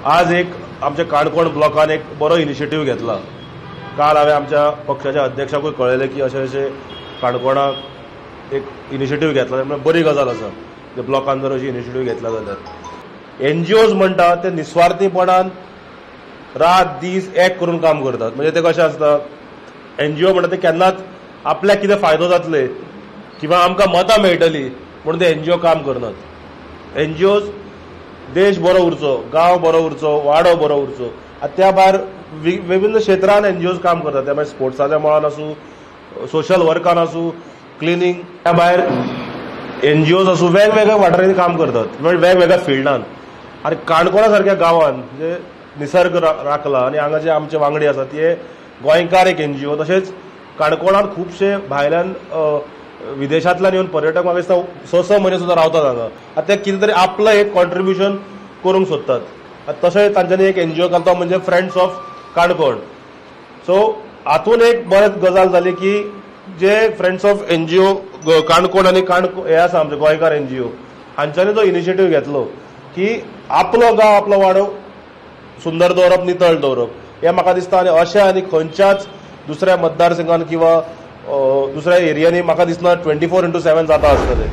आज एक आमच्या काणकोण ब्लॉकान एक बरो इनिशिएटीव घेतला. काल हांवें आमच्या पक्षाच्या अध्यक्षाकूय कळयलें की अशें अशें काणकोणाक एक इनिशिएटीव घेतला, म्हणल्यार बरी गजाल आसा. ते ब्लॉकान जर अशी इनिशिएटीव घेतला जाल्यार एनजीओज म्हणटा ते निस्वार्थीपणान रात दीस एक करून काम करतात. म्हणजे ते कशें आसता, एनजीओ म्हणटा ते केन्नाच आपल्याक कितें फायदो जातले किंवा आमकां मतां मेळटली म्हणून ते एनजीओ काम करनात. एनजीओज देश बरो उरचो, गांव बरो उरचो, वाडो बरो उरचो, आनी त्या भायर विभिन्न क्षेत्रान एनजीओज काम करतात. त्या भायर स्पोर्ट्साच्या मळान आसूं, सोशल वर्कान आसूं, क्लिनींग, त्या भायर एनजीओज आसूं, वेगवेगळ्या वाठारांनी काम करतात, म्हणजे वेगवेगळ्या फिल्डान. आनी काणकोणा सारक्या गांवान म्हणजे निसर्ग राखला आनी हांगा जे आमचे वांगडी आसात ते गोंयकार एक एनजीओ, तशेंच काणकोणान खुबशे भायल्यान विदेशांतल्यान येवन पर्यटक म्हाका दिसता 6-6 म्हयने सुद्दां रावतात हांगा. आनी ते कितें तरी आपलें एक कॉन्ट्रिब्युशन करूंक सोदतात. आनी तशें तांच्यांनी एक एनजीओ घालता म्हणजे फ्रेंड्स ऑफ काणकोण. सो हातून एक बरें गजाल जाली की जे फ्रेंड्स ऑफ एनजीओ काणकोण आनी काणकोण हे आसा आमचे गोंयकार एनजीओ, हांच्यांनी जो इनिशिएटीव घेतलो की आपलो गांव आपलो वाडो सुंदर दवरप, नितळ दवरप, हें म्हाका दिसता. आनी अशें आनी खंयच्याच दुसऱ्या मतदारसंघान किंवा दुसऱ्या एरियांनी म्हाका दिसना 24x7 जाता आसतलें.